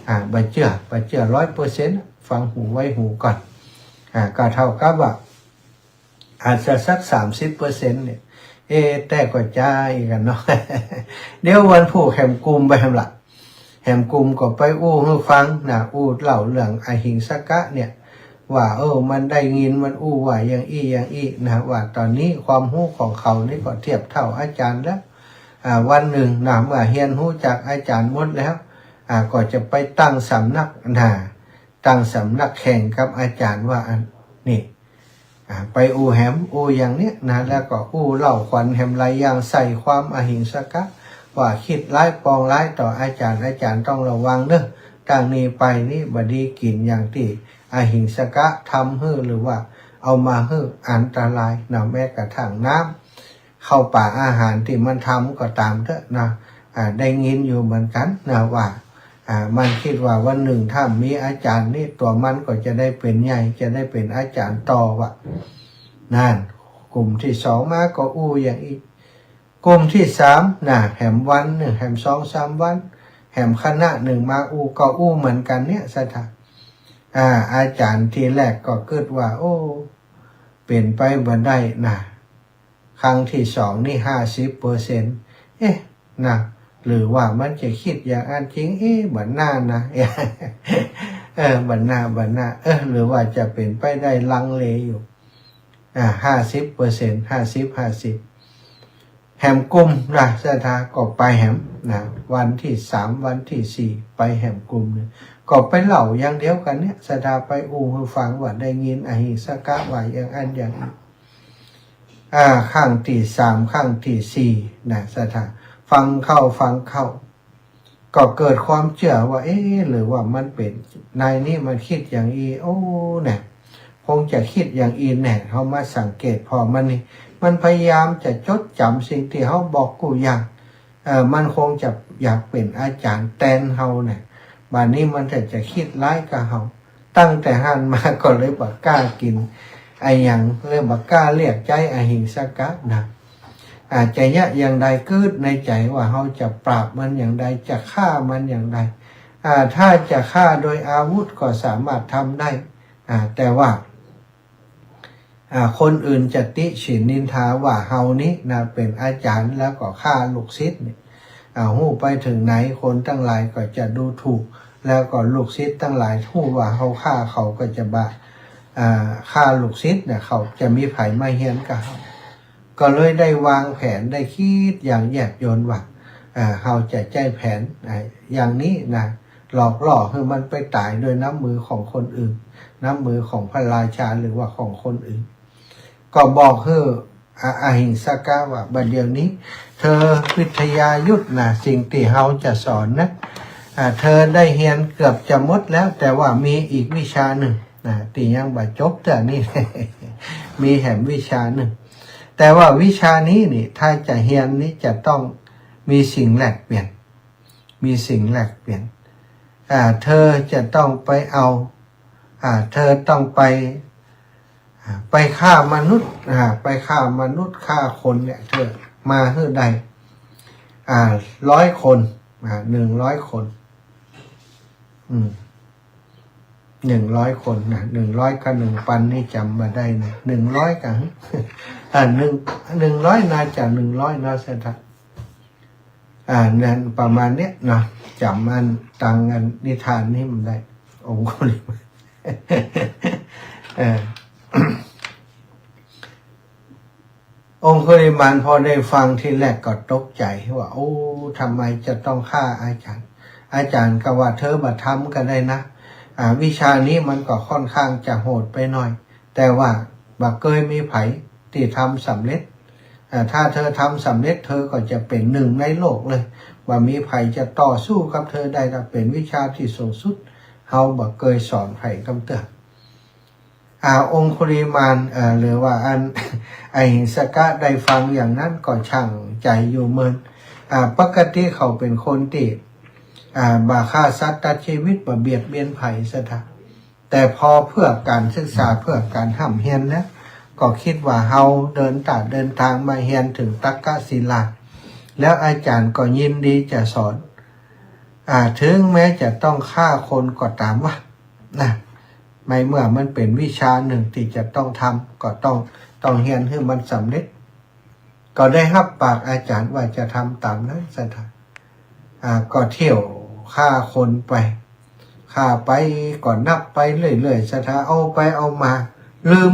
อ่า บ่เจื้อ บ่เจื้อร้อยเปอร์เซ็นต์ ฟังหูไว้หูก่อน อ่า ก็เท่ากับว่า อาจจะสักสามสิบเปอร์เซ็นต์เนี่ย เอ๊ะ แต่ก็จ้าอีกกั๋นเนาะ เดี๋ยววันพูกแหมกลุ่มไปแหมละ แหมกลุ่มก็ไปอู้หื้อฟังนะ อู้เล่าเรื่องอหิงสกะเนี่ย ว่า เออ มันได้ยินมันอู้ว่าอย่างอี้อย่างอี้นะ ว่าต๋อนนี้ความฮู้ของเขานี่ก็เทียบเท่าอาจ๋ารย์แล้ว อ่า วันนึ่งนะ เมื่อเฮียนฮู้จากอาจ๋ารย์หมดแล้ว อ่า ก็จะไปตั้งสำนักนะ ตั้งสำนักแข่งกับอาจ๋ารย์ ว่าอั้น นี่ อ่า ไปอู้แหม อู้อย่างเนี้ยนะ แล้วก็อู้เล่าขวัญแหมหลายอย่างใส่ความอหิงสกะ ว่าคิดร้ายปองร้ายต่ออาจ๋ารย์ อาจ๋ารย์ต้องระวังเนาะ ตั้งนี้ไปนี้บ่ดีกิ๋นอย่างตี้อหิงสกะทำหื้อ หรือว่าเอามาหื้อ อันตรายนะ แม้กระทั่งน้ำ ข้าวป๋าอาหารตี้มันทำก็ต๋ามเต๊อะนะ อ่า ได้ยินอยู่เหมือนกั๋นนะว่า อ่า มันกึ๊ดว่าวันนึ่งถ้ามีอาจ๋ารย์นี่ ตั๋วมันก็จะได้เป๋นใหญ่ จะได้เป๋นอาจ๋ารย์ต่อว่ะ นั่น กลุ่มตี้สองมาก็อู้อย่างอี้ กลุ่มตี้สามนะ แหมวันนึ่ง แหมสองสามวัน แหมคณะนึ่งมาอู้ ก็อู้เหมือนกั๋นเนี่ย ศรัทธา อ่า อาจ๋ารย์ตี้แรกก็กึ๊ดว่า โอ้ เป๋นไปบ่ได้นะ ครั้งตี้สองนี่ห้าสิบเปอร์เซ็นต์ เอ๊ะ นะ หรือว่ามันจะกึ๊ดอย่างอั้นจริง เอ๊ะ บ่น่านะ เออ บ่น่า บ่น่า เออ หรือว่าจะเป๋นไปได้ ลังเลอยู่ อ่า ห้าสิบเปอร์เซ็นต์ ห้าสิบ ห้าสิบ แหมกลุ่มนะ ศรัทธาก็ไปแหมนะ วันตี้สาม วันตี้สี่ ไปแหมกลุ่มนึ่ง ก็ไปเล่าอย่างเดียวกั๋นเนี่ย ศรัทธาไปอู้หื้อฟังว่าได้ยินอหิงสกะว่าอย่างอั้นอย่างอี้ อ่า ครั้งตี้สาม ครั้งตี้สี่นะ ศรัทธา ฟังเข้า ฟังเข้า ก็เกิดความเจื้อว่า เอ๊ะ หรือว่ามันเป๋น นายนี้มันกึ๊ดอย่างอี้ โอ้ แน่ คงจะกึ๊ดอย่างอี้แน่ เฮามาสังเกตผ่อมันนี่ มันพยายามจะจดจ๋ำสิ่งตี้เฮาบอกกู้อย่าง เอ่อ มันคงจะอยากเป๋นอาจ๋ารย์แตนเฮาแน่ บ่านี้มันจะ จะกึ๊ดร้ายกับเฮา ตั้งแต่หั้นมาก็เลยบ่กล้ากิ๋นอะหยัง เลยบ่กล้าเรียกใจ๊อหิงสกะนะ อ่า จะเยียะอย่างใด กึ๊ดในใจ๋ว่าเฮาจะปราบมันอย่างใด จะฆ่ามันอย่างใด อ่า ถ้าจะฆ่าโดยอาวุธก็สามารถทำได้ อ่า แต่ว่า อ่า คนอื่นจะติฉินนินทาว่าเฮานี้นะ เป๋นอาจ๋ารย์แล้วก็ฆ่าลูกศิษย์เนี่ย อ่า ฮู้ไปเถิงไหน คนตังหลายก็จะดูถูก แล้วก็ลูกศิษย์ตังหลายฮู้ว่าเฮาฆ่าเขาก็จะบ่า อ่า ข้าลูกศิษย์เนี่ย เขาจะมีใผมาเฮียนกับเฮา ก็เลยได้วางแผน ได้กึ๊ดอย่างแยบยลว่า อ่า เฮาจะใจ๊แผน อ่า อย่างนี้นะ หลอกล่อหื้อมันไปต๋ายด้วยน้ำมือของคนอื่น น้ำมือของพระราชาหรือว่าของคนอื่น ก็บอกหื้อ อ- อหิงสกะว่า บัดเดี๋ยวนี้ เธอวิทยายุทธนะ สิ่งตี้เฮาจะสอนนะ อ่า เธอได้เฮียนเกือบจะหมดแล้ว แต่ว่ามีอีกวิชาหนึ่งนะ ตี้ยังบ่จบเตื้อนี้ มีแหมวิชาหนึ่ง แต่ว่าวิชานี้นี่ ถ้าจะเฮียนนี่จะต้องมีสิ่งแลกเปลี่ยน มีสิ่งแลกเปลี่ยน อ่า เธอจะต้องไปเอา อ่า เธอต้องไป อ่า ไปฆ่ามนุษย์ อ่า ไปฆ่ามนุษย์ฆ่าคนเนี่ย เธอมาหื้อได้ อ่า ร้อยคน อ่า หนึ่งร้อยคน อืม หนึ่งร้อยคนนะ หนึ่งร้อยกับหนึ่งปันนี่จ๋ำบ่ได้นะ หนึ่งร้อยกับ อ่า หนึ่ง หนึ่งร้อย น่าจะหนึ่งร้อยเนาะ ศรัทธา อ่า นั้นประมาณเนี้ยเนาะ จ๋ำอันตังอันนิทานนี่บ่ได้ องคุลิมาน เออ องคุลิมานพอได้ฟังทีแรกก็ตกใจ๋ว่า โอ้ ทำไมจะต้องฆ่าอาจ๋ารย์ อาจ๋ารย์ก็ว่า เธอบ่ทำก็ได้นะ อ่า วิชานี้มันก็ค่อนข้างจะโหดไปหน่อย แต่ว่าบ่เกยมีใผตี้ทำสำเร็จ อ่า ถ้าเธอทำสำเร็จ เธอก็จะเป๋นหนึ่งในโลกเลย บ่มีใผจะต่อสู้กับเธอได้ ถ้าเป๋นวิชาตี้สูงสุด เฮาบ่เกยสอนใผกำเตื้อ อ่า องคุลิมาน เอ่อ หรือว่าอัน อหิงสกะได้ฟังอย่างนั้นก็ชั่งใจ๋อยู่เมิน อ่า ปกติเขาเป๋นคนตี้ อ่า บ่ฆ่าสัตว์ตัดชีวิต บ่เบียดเบียนใผ ศรัทธา แต่พอเพื่อก๋านศึกษา เพื่อก๋านฮ่ำเฮียนแล้ว ก็กึ๊ดว่าเฮาเดินตาง เดินตางมาเฮียนเถิงตักกศิลา แล้วอาจ๋ารย์ก็ยินดีจะสอน อ่า เถิงแม้จะต้องฆ่าคนก็ต๋ามวะ นะ ในเมื่อมันเป๋นวิชาหนึ่งตี้จะต้องทำ ก็ต้อง ต้องเฮียนหื้อมันสำเร็จ ก็ได้ฮับปากอาจ๋ารย์ว่าจะทำต๋ามนั้น ศรัทธา อ่า ก็เที่ยวฆ่าคนไป ฆ่าไปก็นับไปเรื่อยๆ ศรัทธา เอาไปเอามา ลืม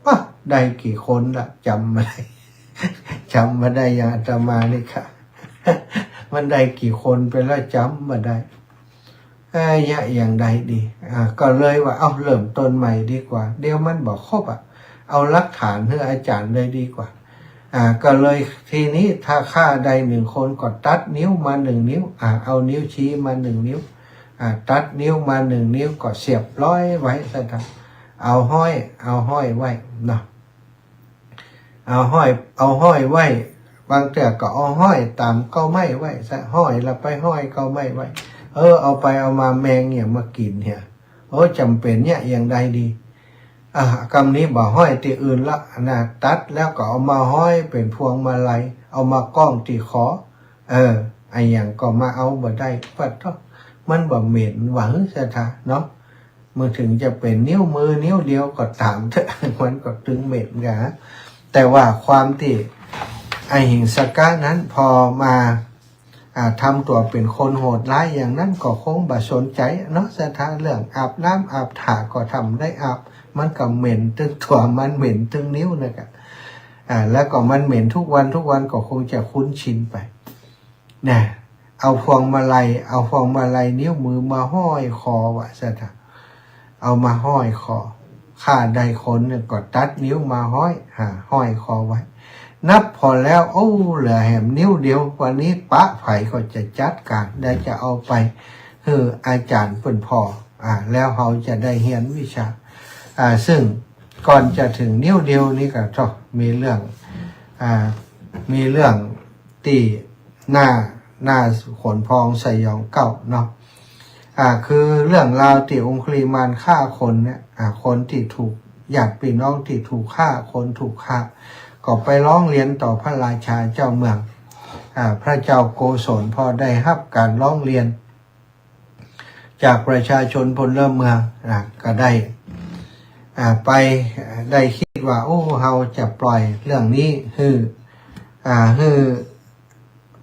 ว่าได้กี่คนละ จ๋ำบ่ได้ จ๋ำบ่ได้อย่างอาตมานี่ค่ะ มันได้กี่คนไปแล้ว จ๋ำบ่ได้ เอ้ย จะอย่างใดดี อ่า ก็เลยว่า เอ้า เริ่มต้นใหม่ดีกว่า เดี๋ยวมันบ่ครบอะ เอาหลักฐานหื้ออาจ๋ารย์เลยดีกว่า อ่า ก็เลยทีนี้ถ้าฆ่าได้หนึ่งคนก็ตัดนิ้วมาหนึ่งนิ้ว อ่า เอานิ้วชี้มาหนึ่งนิ้ว อ่า ตัดนิ้วมาหนึ่งนิ้วก็เสียบร้อยไว้ ศรัทธา เอาห้อย เอาห้อยไว้เนาะ เอาห้อย เอาห้อยไว้ บางเตื้อก็เอาห้อยต๋ามเก๊าไม้ไว้ ศรัทธา ห้อยแล้วไปห้อยเก๊าไม้ไว้ เออ เอาไปเอามาแมงเนี่ยมากิ๋นเนี่ย โอ้ จ๋ำเป๋นจะอย่างใดดี อ่ะ กำนี้บ่ห้อยตี้อื่นละนะ ตัดแล้วก็เอามาห้อยเป๋นพวงมาลัย เอามาก้องตี้คอ เออ อะหยังก็มาเอาบ่ได้ ปะโธ่ มันบ่เหม็นหวา ศรัทธาเนาะ มันเถิงจะเป๋นนิ้วมือนิ้วเดียวก็ต๋ามเถอะ มันก็ตึงเหม็นกา แต่ว่าความตี้อหิงสกะนั้นพอมา อ่า ทำตั๋วเป๋นคนโหดร้ายอย่างนั้นก็คงบ่สนใจ๋เนาะ ศรัทธา เรื่องอาบน้ำอาบถ่าก็ทำได้อาบ มันก็เหม็นตึงตั๋ว มันเหม็นตึงนิ้วนะกะ อ่า แล้วก็มันเหม็นทุกวันทุกวันก็คงจะคุ้นชินไป นะ เอาพวงมาลัย เอาพวงมาลัยนิ้วมือมาห้อยคอวะ ศรัทธา เอามาห้อยคอ ฆ่าได้คนเนี่ยก็ตัดนิ้วมาห้อย อ่า ห้อยคอไว้ นับผ่อแล้ว โอ้ เหลือแหมนิ้วเดียว วันนี้ปะใผก็จะจัดก๋าน ได้จะเอาไปหื้ออาจ๋ารย์เปิ้นผ่อ อ่า แล้วเฮาจะได้เฮียนวิชา อ่า ซึ่งก่อนจะเถิงนิ้วเดียวนี้ก็ต้องมีเรื่อง อ่า มีเรื่องตี้น่า น่าขนพองสยองเก๊าเนาะ อ่า คือเรื่องราวตี้องคุลิมานฆ่าคนเนี่ย อ่า คนตี้ถูก ญาติปี้น้องตี้ถูกฆ่า คนถูกฆ่า ก็ไปร้องเรียนต่อพระราชาเจ้าเมือง อ่า พระเจ้าโกศลพอได้ฮับก๋านร้องเรียน จากประชาชนพลเมือง อ่า ก็ได้ อ่า ไป ได้กึ๊ดว่า โอ้ เฮาจะปล่อยเรื่องนี้หื้อ อ่า หื้อ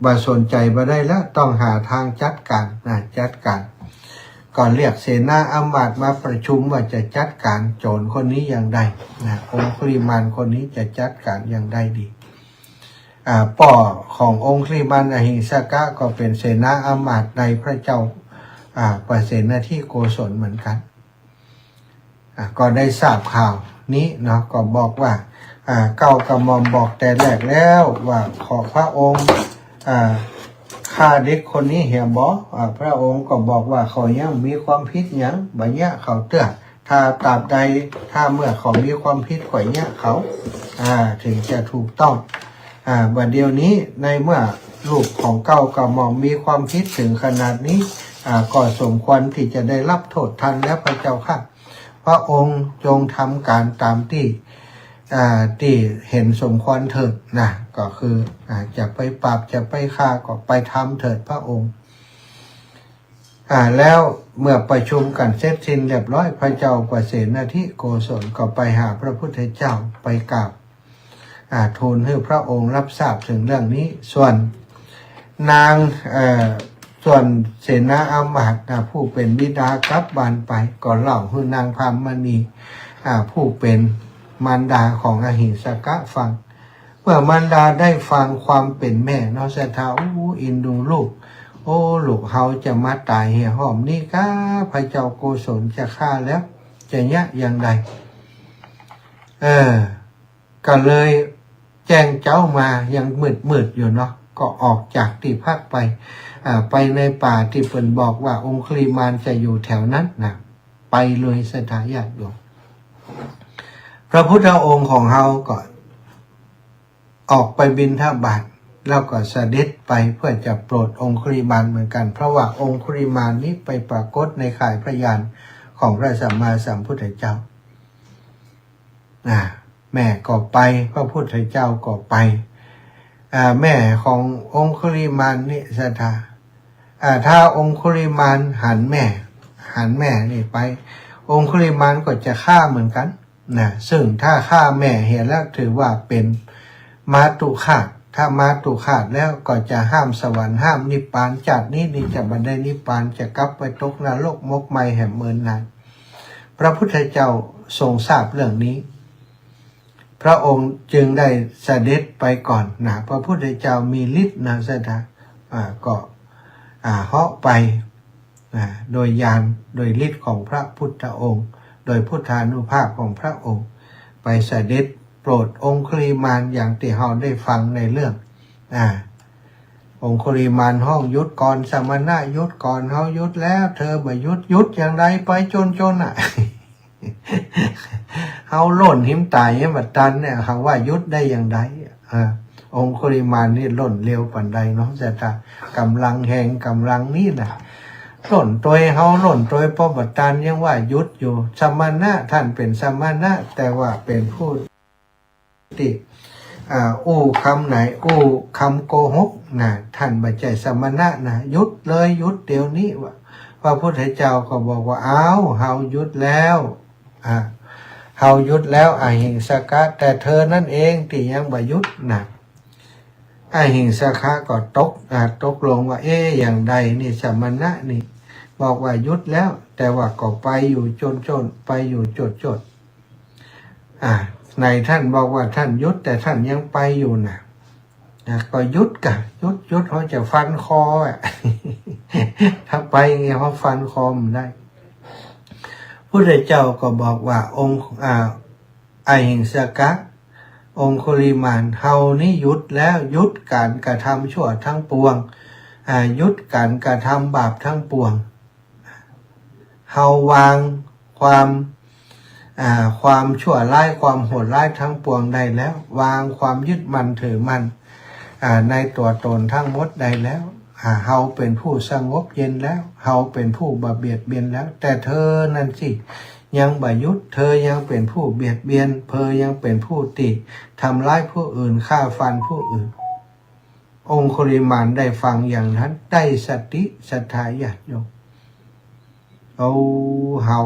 บ่สนใจ๋บ่ได้แล้ว ต้องหาตางจัดก๋านนะ จัดก๋าน ก็เรียกเสนาอามาตย์มาประชุมว่าจะจัดก๋านโจ๋รคนนี้อย่างใดนะ องคุลิมานคนนี้จะจัดก๋านอย่างใดดี อ่า ป้อขององคุลิมานอหิงสกะก็เป๋นเสนาอามาตย์ในพระเจ้า อ่า ปเสนทิโกศลเหมือนกั๋น อ่า ก็ได้ทราบข่าวนี้เนาะ ก็บอกว่า อ่า เกล้ากระหม่อมบอกแต่แรกแล้วว่าขอพระองค์ อ่า ฆ่าเด็กคนนี้เหียบ่ อ่า พระองค์ก็บอกว่าเขายังมีความผิดหยัง บ่เยียะเขาเตื้อ ถ้าตราบใด ถ้าเมื่อเขามีความผิดก็เยียะเขา อ่า ถึงจะถูกต้อง อ่า บัดเดี๋ยวนี้ในเมื่อลูกของเกล้ากระหม่อมมีความผิดถึงขนาดนี้ อ่า ก็สมควรที่จะได้รับโทษทันแล้วพระเจ้าข้า พระองค์จงทำก๋านตามตี้ อ่า ตี้เห็นสมควรเถิดนะ ก็คือ อ่า จะไปปราบ จะไปฆ่าก็ไปทำเถิดพระองค์ อ่า แล้วเมื่อประชุมกั๋นเสร็จสิ้นเรียบร้อย พระเจ้าปเสนทิโกศลก็ไปหาพระพุทธเจ้า ไปกราบ อ่า ทูลหื้อพระองค์รับทราบถึงเรื่องนี้ ส่วนนาง เอ่อ ส่วนเสนาอามาตย์นะ ผู้เป๋นบิดากลับบ้านไป ก็เล่าหื้อนางพรามณี อ่า ผู้เป๋นมารดาของอหิงสกะฟัง เมื่อมารดาได้ฟังความเป๋นแม่เนาะ ศรัทธา โอ้ เอ็นดูลูก โอ้ ลูกเฮาจะมาต๋ายเหียห้อมนี้ก้า พระเจ้าโกศลจะฆ่าแล้ว จะเยียะอย่างใด เออ ก็เลยแจ้งเจ๊ามายังมืดๆ อยู่เนาะ ก็ออกจากตี้พักไป อ่า ไปในป่าตี้เปิ้นบอกว่าองคุลิมานจะอยู่แถวนั้นนะ ไปเลยศรัทธาญาติโยม พระพุทธองค์ของเฮาก็ออกไปบิณฑบาต แล้วก็เสด็จไปเพื่อจะโปรดองคุลิมานเหมือนกั๋น เพราะว่าองคุลิมานนี้ไปปรากฏในข่ายพยานของพระสัมมาสัมพุทธเจ้า อ่า แม่ก็ไป พระพุทธเจ้าก็ไป อ่า แม่ขององคุลิมานนี่ศรัทธา อ่า ถ้าองคุลิมานหันแม่ หันแม่นี่ไป องคุลิมานก็จะฆ่าเหมือนกั๋นนะ ซึ่งถ้าฆ่าแม่เหียแล้วถือว่าเป๋นมาตุฆาต ถ้ามาตุฆาตแล้วก็จะห้ามสวรรค์ห้ามนิพพาน จาตินี้นี่จะบ่ได้นิพพาน จะกลับไปตกนรกหมกไหม้แหมเมินนาน พระพุทธเจ้าทรงทราบเรื่องนี้ พระองค์จึงได้เสด็จไปก่อนนะ พระพุทธเจ้ามีฤทธิ์นะศรัทธา อ่า ก็ อ่า เหาะไป อ่า โดยญาณ โดยฤทธิ์ของพระพุทธองค์ โดยพุทธานุภาพของพระองค์ ไปเสด็จโปรดองคุลิมานอย่างตี้เฮาได้ฟังในเรื่อง อ่า องคุลิมานฮ้องหยุดก่อน สมณะหยุดก่อน เฮาหยุดแล้ว เธอบ่หยุด หยุดอย่างใด ไปจ๋นๆ น่ะ เฮาล่นหิมต๋ายยังบ่ตันเนี่ย เฮาว่าหยุดได้อย่างใด อ่า องคุลิมานนี่ล่นเร็วปานใดเนาะ ศรัทธา ก๋ำลังแฮงก๋ำลังนี้นะ ล่นตวย เฮาล่นตวยปอบ่ตันยังว่าหยุดอยู่ สมณะ ท่านเป๋นสมณะ แต่ว่าเป๋นผู้ตี้ อ่า อู้กำไหน อู้กำโกหกนะ ท่านบ่ใจ้สมณะนะ หยุดเลย หยุดเดี๋ยวนี้ ว่า พระพุทธเจ้าก็บอกว่า อ้าว เฮาหยุดแล้ว อ่า เฮาหยุดแล้ว อหิงสกะ แต่เธอนั้นเองตี้ยังบ่หยุดนะ อหิงสกะก็ตก อ่า ตกลงว่า เอ๊ะ อย่างใดนี่ สมณะนี่บอกว่าหยุดแล้ว แต่ว่าก็ไปอยู่จ๋นๆ ไปอยู่จ๋นๆ อ่า ไหนท่านบอกว่าท่านหยุด แต่ท่านยังไปอยู่นะ นะ ก็หยุดกะ หยุด หยุด เฮาจะฟันคออ่ะ ถ้าไปอย่างงี้เฮาฟันคอมันได้ พุทธเจ้าก็บอกว่าองค์ อ่า อหิงสกะ องคุลิมาน เฮานี้หยุดแล้ว หยุดก๋านกระทำชั่วทั้งปวง อ่า หยุดก๋านกระทำบาปทั้งปวง เฮาวางความ อ่า ความชั่วร้าย ความโหดร้ายทั้งปวงได้แล้ว วางความยึดมั่นถือมั่น อ่า ในตั๋วตนทั้งหมดได้แล้ว อ่า เฮาเป๋นผู้สงบเย็นแล้ว เฮาเป๋นผู้บ่เบียดเบียนแล้ว แต่เธอนั้นสิ ยังบ่หยุด เธอยังเป๋นผู้เบียดเบียน เธอยังเป๋นผู้ตี้ทำร้ายผู้อื่น ฆ่าฟันผู้อื่น องคุลิมานได้ฟังอย่างนั้น ได้สติ ศรัทธาญาติโยม โอ้ เฮา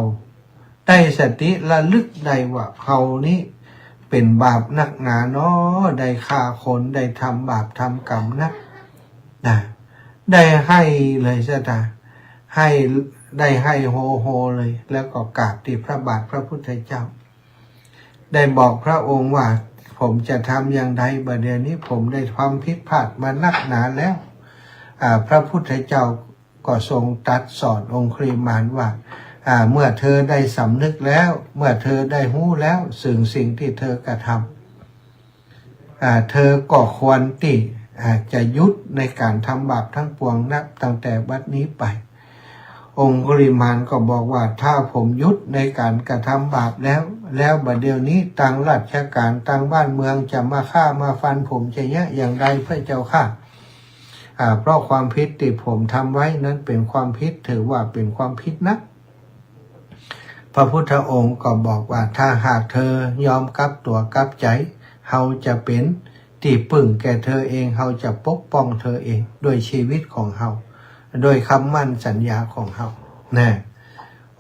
ได้สติระลึกได้ว่าเฮานี้เป๋นบาปนักหนาเนาะ ได้ฆ่าคน ได้ทำบาปทำกรรมนัก นะ ได้ไห้เลยศรัทธา ไห้ ได้ไห้โฮโฮเลย แล้วก็กราบตี้พระบาทพระพุทธเจ้า ได้บอกพระองค์ว่า ผมจะทำอย่างใด บ่าเดี่ยวนี้ผมได้ทำผิดพลาดมานักหนาแล้ว อ่า พระพุทธเจ้าก็ทรงตรัสสอนองคุลิมานว่า อ่า เมื่อเธอได้สำนึกแล้ว เมื่อเธอได้ฮู้แล้ว ซึ่งสิ่งที่เธอกระทำ อ่า เธอก็ควรตี้ อ่า จะหยุดในการทำบาปทั้งปวงนับตั้งแต่บัดนี้ไป องคุลิมานก็บอกว่า ถ้าผมหยุดในการกระทำบาปแล้ว แล้วบ่าเดี่ยวนี้ตังราชการตังบ้านเมืองจะมาฆ่ามาฟันผมจะเยียะอย่างใดพระเจ้าข้า อ่า เพราะความผิดที่ผมทำไว้นั้นเป็นความผิด ถือว่าเป็นความผิดนัก พระพุทธองค์ก็บอกว่า ถ้าหากเธอยอมกลับตั๋วกลับใจ๋ เฮาจะเป๋นตี้ปึ้งแก่เธอเอง เฮาจะปกป้องเธอเอง ด้วยชีวิตของเฮา ด้วยคำมั่นสัญญาของเฮา นะ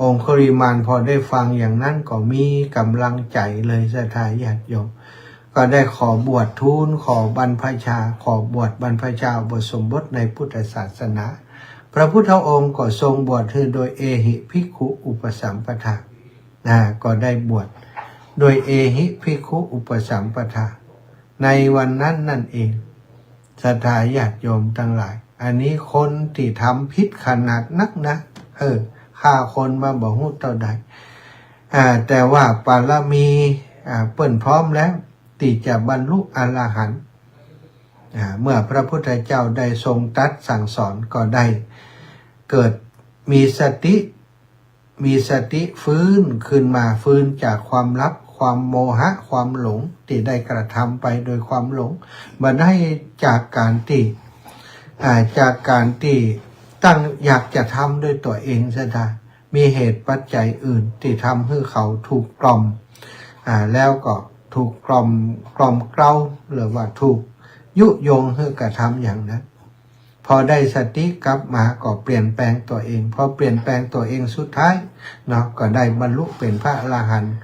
องคุลิมานพอได้ฟังอย่างนั้นก็มีก๋ำลังใจ๋เลย ศรัทธาญาติโยม ก็ได้ขอบวช ทูลขอบรรพชา ขอบวชบรรพชาอุปสมบทในพุทธศาสนา พระพุทธองค์ก็ทรงบวชหื้อโดยเอหิภิกขุอุปสัมปทา นะ ก็ได้บวชโดยเอหิภิกขุอุปสัมปทา ในวันนั้นนั่นเอง ศรัทธาญาติโยมตังหลาย อันนี้คนตี้ทำผิดขนาดนักนะ เออ ฆ่าคนมาบ่ฮู้เต้าใด อ่า แต่ว่าบารมี อ่า เปิ้นพร้อมแล้วตี้จะบรรลุอรหันต์ อ่า เมื่อพระพุทธเจ้าได้ทรงตรัสสั่งสอนก็ได้เกิดมีสติ มีสติฟื้นขึ้นมา ฟื้นจากความหลับ ความโมหะ ความหลงตี้ได้กระทำไปโดยความหลง บ่ได้จากการตี้ อ่า จากการตี้ตั้งอยากจะทำด้วยตั๋วเองซะได้ มีเหตุปัจจัยอื่นตี้ทำหื้อเขาถูกกล่อม อ่า แล้วก็ถูกกล่อม กล่อมเกลา หรือว่าถูกยุยงหื้อกระทำอย่างนั้น พอได้สติกลับมาก็เปลี่ยนแปลงตั๋วเอง พอเปลี่ยนแปลงตั๋วเองสุดท้ายเนาะ ก็ได้บรรลุเป๋นพระอรหันต์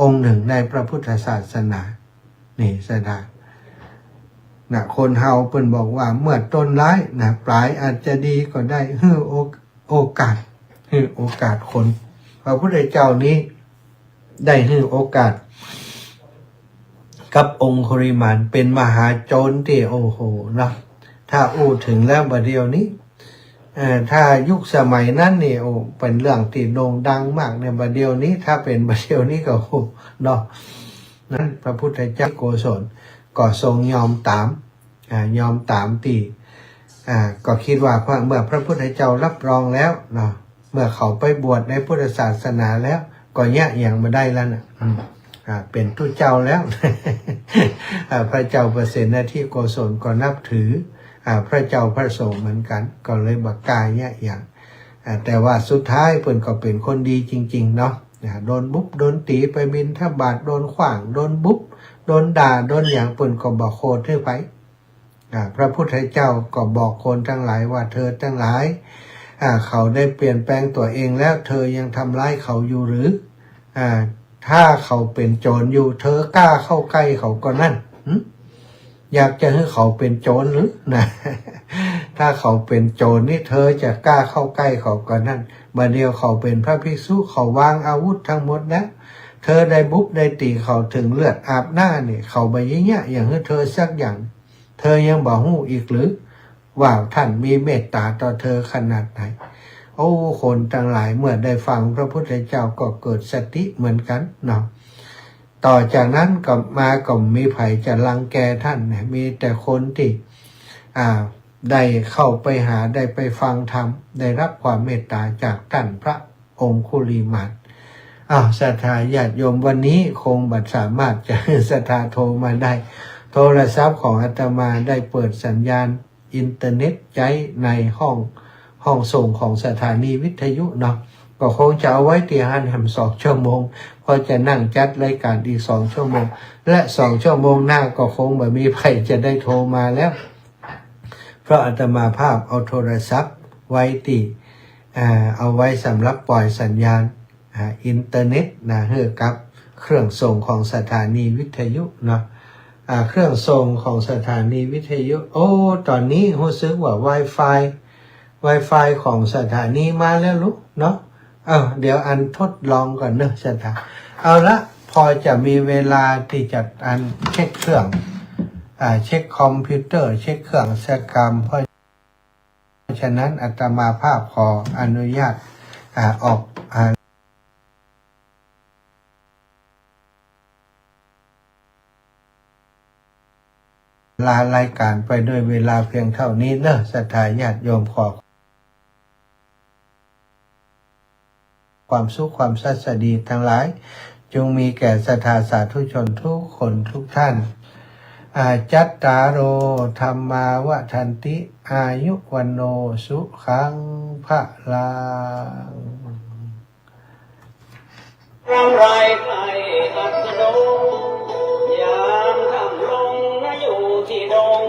องค์หนึ่งในพระพุทธศาสนา นี่ศรัทธา นะ คนเฮาเปิ้นบอกว่าเมื่อต้นร้ายนะ ปลายอาจจะดีก็ได้ หื้อโอ โอกาส หื้อโอกาสคน พระพุทธเจ้านี้ได้หื้อโอกาสกับองคุลิมาน เป๋นมหาโจรตี้ โอ้โห เนาะ ถ้าอู้เถิงแล้วบ่าเดี่ยวนี้ เอ่อ ถ้ายุคสมัยนั้นนี่ โอ้ เป๋นเรื่องตี้โด่งดังมากเนี่ย บ่าเดี่ยวนี้ ถ้าเป๋นบ่าเดี่ยวนี้ก็ โอ้ เนาะ นั้นพระพุทธเจ้าโกศลก็ทรงยอมต๋าม อ่า ยอมต๋ามตี้ อ่า ก็กึ๊ดว่าพระ เมื่อพระพุทธเจ้ารับรองแล้วเนาะ เมื่อเขาไปบวชในพุทธศาสนาแล้ว ก็เยียะหยังบ่ได้แล้วนะ อืม อ่า เป๋นตุ๊เจ้าแล้ว อ่า พระเจ้าปเสนทิโกศลก็นับถือ อ่า พระเจ้าพระสงฆ์เหมือนกั๋น ก็เลยบ่กล้าเยียะหยัง อ่า แต่ว่าสุดท้ายเปิ้นก็เป๋นคนดีจริงๆ เนาะ อ่า โดนบุบโดนตี๋ ไปบิณฑบาตโดนขว้าง โดนบุบ โดนด่า โดนหยัง เปิ้นก็บ่โขดหื้อใผ อ่า พระพุทธเจ้าก็บอกคนตังหลายว่า เธอตังหลาย อ่า เขาได้เปลี่ยนแปลงตั๋วเองแล้ว เธอยังทำร้ายเขาอยู่หรือ อ่า ถ้าเขาเป๋นโจรอยู่ เธอกล้าเข้าใก้เขาก่อนนั้น หึ อยากจะหื้อเขาเป๋นโจรหรือ นะ ถ้าเขาเป๋นโจรนี่ เธอจะกล้าเข้าใก้เขาก่อนนั้น บ่าเดี่ยวเขาเป๋นพระภิกษุ เขาวางอาวุธทั้งหมดแล้ว เธอได้บุบได้ตี๋เขาเถิงเลือดอาบหน้านี่ เขาบ่เยียะหยังหื้อเธอสักอย่าง เธอยังบ่ฮู้อีกหรือ ว่าท่านมีเมตต๋าต่อเธอขนาดไหน โอ้ คนตังหลายเมื่อได้ฟังพระพุทธเจ้าก็เกิดสติเหมือนกั๋นเนาะ ต่อจากนั้นก็มาก็บ่มีใผจะรังแกท่านนะ มีแต่คนตี้ อ่า ได้เข้าไปหา ได้ไปฟังธรรม ได้รับความเมตต๋าจากต้านพระองคุลิมาน อ้าว ศรัทธาญาติโยม วันนี้คงบ่สามารถจะหื้อศรัทธาโทรมาได้ โทรศัพท์ของอาตมาได้เปิดสัญญาณอินเทอร์เน็ตใจ๊ในห้อง ห้องส่งของสถานีวิทยุเนาะ ก็คงจะเอาไว้ตี้หั้นแหมสองชั่วโมง เพราะจะนั่งจัดรายการอีกสองชั่วโมง และสองชั่วโมงหน้าก็คงบ่มีใผจะได้โทรมาแล้ว เพราะอาตมาภาพเอาโทรศัพท์ไว้ตี้ อ่า เอาไว้สำหรับปล่อยสัญญาณ อ่า อินเทอร์เน็ตนะ หื้อกับเครื่องส่งของสถานีวิทยุเนาะ อ่า เครื่องส่งของสถานีวิทยุ โอ้ ต๋อนนี้ฮู้สึกว่า Wi-Fi ไวไฟของสถานีมาแล้วลูกเนาะ เออ เดี๋ยวอันทดลองก่อนเนอะศรัทธา เอาละ พอจะมีเวลาตี้จะอันเช็คเครื่อง อ่า เช็คคอมพิวเตอร์ เช็คเครื่องอัชกรรม เพราะฉะนั้นอาตมาภาพขออนุญาต อ่า ออก อ่า ลารายการไปด้วยเวลาเพียงเท่านี้เนอะ ศรัทธาญาติโยม ขอความสุขความสัสดีทั้งหลาย จงมีแก่ศรัทธาสาธุชนทุกคนทุกท่าน อา จัตตาโร ธัมมา วัฑฒันติ อายุ วัณโณ สุขัง พลัง รำไรใคร่อัสดง ยามค่ำลงนะอยู่ที่ดง